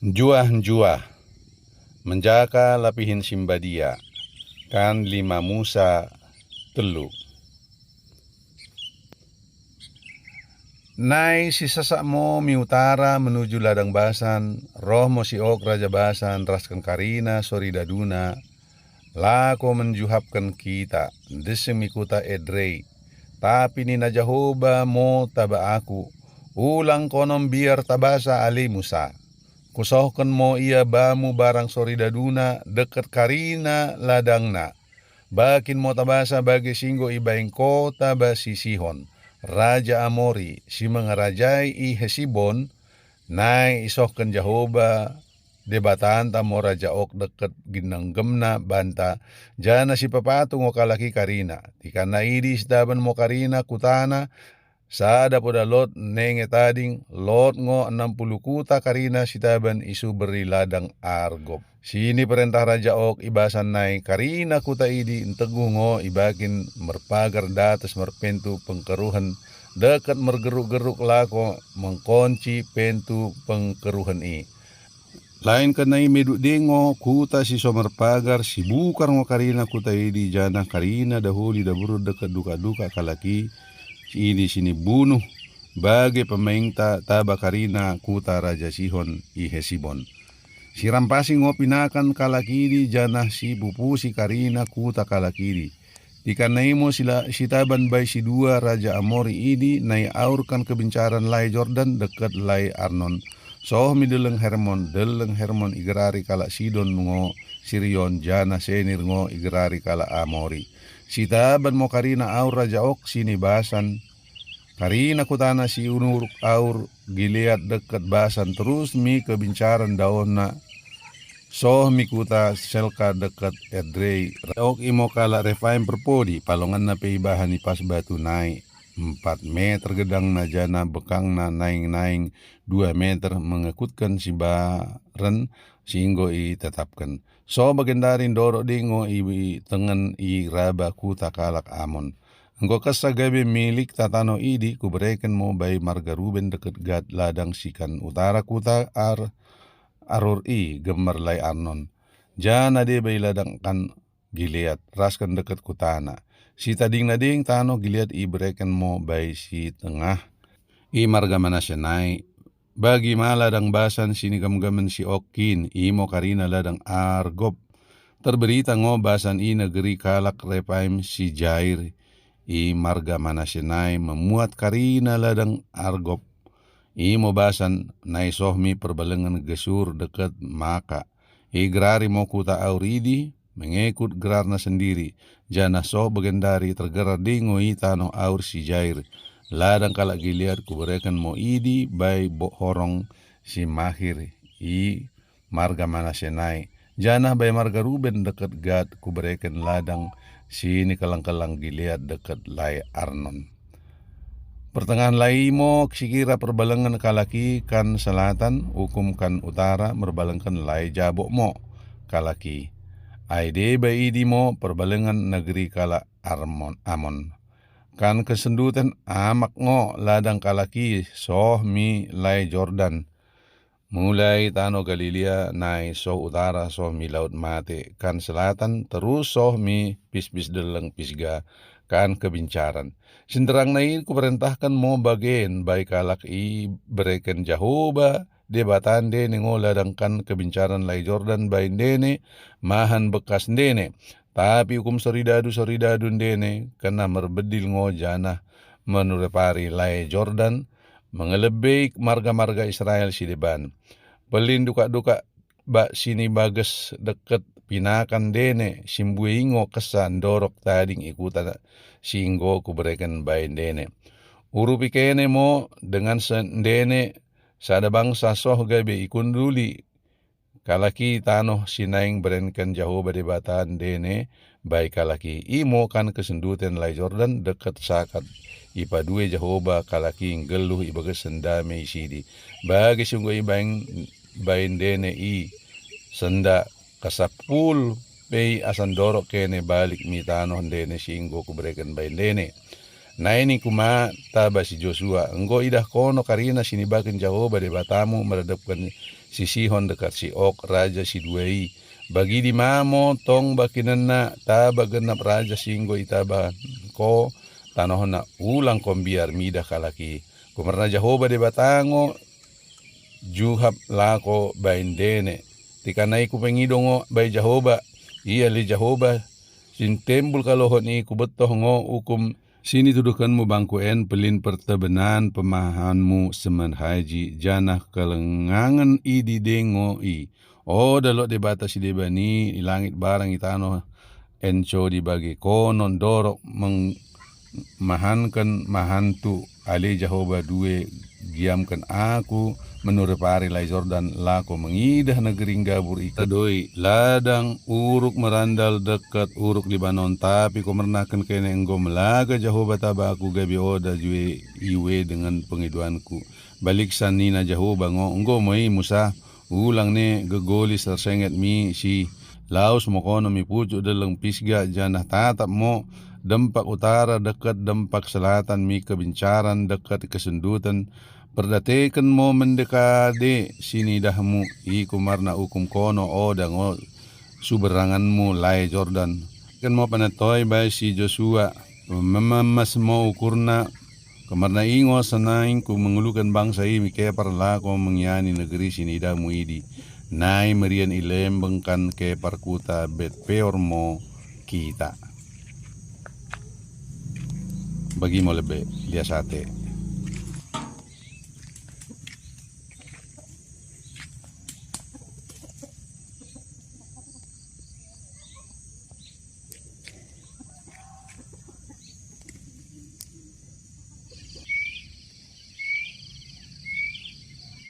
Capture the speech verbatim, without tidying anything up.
Njuah-njuah, menjaka lapihen si mbadia, kan lima Musa telu. Nai si sesakmo mi utara menuju ladang Basan, roh mo si Og raja Basan rasken karina sori daduna, lako menjuhapken kita, ndeseng mi kuta Edrei. Tapi nina Jehoba mo taba aku, "Ulang kono mbiar tabasa ale Musa. Kusohken mo ia bamu barang sori daduna deket karina ladangna. Bakin mo tabasa bage si enggo ibaing kota bas si Sihon, raja Amori, si mengerajai i Hesibon." Nai isohken Jehoba Debatanta mo raja Og deket ginenggemna banta, janah si pepatu ngo kalak i karina. Tikanna idi sitaben mo karina kutana, sada poda lot nenge tading, lot ngo enam puluh kuta karina sitaben isuberi ladang Argob. Sini perentah raja Og i Basan nai karina kuta idi nteguh ngo ibakin merpagar datas merpentu pengkeruhen, deket mergeruk-geruk lako mengkonci pentu pengkeruhen i. Lain kena i meduk dengo kuta si so merpagar, si bukar ngo karina kuta idi, janah karina dahuli daburen deket duka-duka kalak i, si ini sini bunuh bage pemaingta taba karina kuta Raja Sihon i Hesibon. Si rampasi ngo pinakan kalak idi, janah si pupusi karina kuta kalak idi. Tikanna imo sila-, sitaban bai si dua raja Amori idi nai aurkan kebencaran Lae Jordan deket Lae Arnon, soh mi deleng Hermon, deleng Hermon igerari kalak Sidon ngo Sirion, janah Senir ngo igerari kalak Amori. Sitaban mo karina aur raja Ok sini Basan, karina kutana si unuruk aur Gilead deket Basan, terus mi kebencaran daonna, soh mi kuta Selka deket Edrei. Raja Og imo kalak Refaim perpodi, palonganna pe ibahan i pas batu nai, empat meter gedangna, janah bekangna naing-naing dua meter, mengekutken si baren si enggo itetapken. So bagendari ndorok dengo i tengen i raba kuta kalak Amon. Enggo kesa gabe milikta tano idi, kubereken mo bai marga Ruben deket Gad ladang si kan utara kuta Ar-, Aror i gemer Lae Arnon, janah deba i ladang kan Gilead, rasken deket kutana. Si tadingna ding tano Gilead ibereken mo bai si tengah i marga Manasye nai. Bagi ma ladang Basan si nigemgemen si Og kin, imo karina ladang Argob. Terberita ngo Basan i negeri kalak Repaim si Jair i marga Manasye nai memuat karina ladang Argob. Imo Basan nai soh mi perbalengen Gesur deket Maka. Igerari mo kuta aur idi, mengekut gerarna sendiri, janah soh bagendari tergerar dengo i tanoh aur si Jair, ladang kalak Gilead kubereken mo idi bai bok horong si Mahir i marga Manasye nai, janah bai marga Ruben deket Gad kubereken ladang si nikeleng-keleng Gilead deket Lae Arnon. Pertengahen lae imo sikira perbalengen kalak i kan selatan, ukum kan utara, merbalengken Lae Jabok mo kalak i. Ai deba idi mo perbalengen negeri kalak Armon, Amon. Kan kesenduten amak ngo ladang kalak i soh mi Lae Jordan. Mulai tanoh Galilea nai soh utara soh mi Laut Mate, kan selatan, terus soh mi pis-pis deleng Pisga, kan kebincaran. Si nterangna i kuperentahken mo bagen bai kalak i bereken Jehoba Debata ndene ngo ladang kan kebincaran Lae Jordan bai ndene mahan bekas ndene. Tapi ukum sori dadu-sori dadu ndene kena merbedil ngo janah menurepari Lae Jordan, mengelebei marga-marga Israel si deban. Pelin dukak-dukak bak sini bages deket pinakan ndene si mbue ingo kesa ndorok tading i kuta si enggo kubereken bai ndene. Urupi kene mo dengan se-, ndene sada bangsa soh gabe ikunduli kalak i tanoh si naing berenken Jehoba Debata ndene bai kalak i. Imo kan kesenduten Lae Jordan deket sakat ipadue Jehoba kalak i nggeluh i bagasen dame isidi. Bage si enggo ibaing bai ndene i senda kesapul pe asa ndorok kene balik mi tanoh ndene si enggo kubereken bai ndene. Nai ningku ma taba si Josua, "Enggo idah kono karina si nibaken Jehoba Debatamu meredepken si Sihon dekket si Og raja si dua i. Bagidi mamo tong bakinenna taba genep raja si enggo itaban ko tanohna, ulang ko mbiar midah kalak i. Kumerna Jehoba Dibata ngo juhap lako bai ndene. Tikanai kupengido ngo bai Jehoba, ia le Jehoba si ntembul kalohon i. Kubetoh ngo ukum si nituduhkenmu bangku en, pelin pertebenan pemahanmu semen haji, janah kelengangen i dide ngo i. O dalo Dibata si deban i, i langit barang i tanoh en codi bage kono ndorok meng-, mahanken mahantu, ale Jehoba due giamken aku menurep ari Lae Jordan, lako mengidah negeri nggabur i kedoi, ladang, uruk merandal dekket uruk Libanon, tapi kumernaken kene enggo melaga Jehoba taba aku gabe oda jue iue dengan pengidoanku. Baliksa nina Jehoba ngo, enggo me i Musa, ulang ne gegolis ersenget mi si, lawes mo kono mi pucuk deleng Pisga, janah tatap mo dempak utara dekket dempak selatan mi kebencaran dekket kesenduten. Perdateken mo mende kade si nidahmu i, kumerna ukum kono oda ngo suberangenmu Lae Jordan. Ken mo penetoi bai si Josua, memes mo ukurna. Kumerna i ngo senai ku menguluken bangsa i mi kepar lako mengiani negeri si nidahmu idi. Nai merian i lembeng kan kepar kuta Bet Peor mo kita. Bagi mo lebe, lias ate.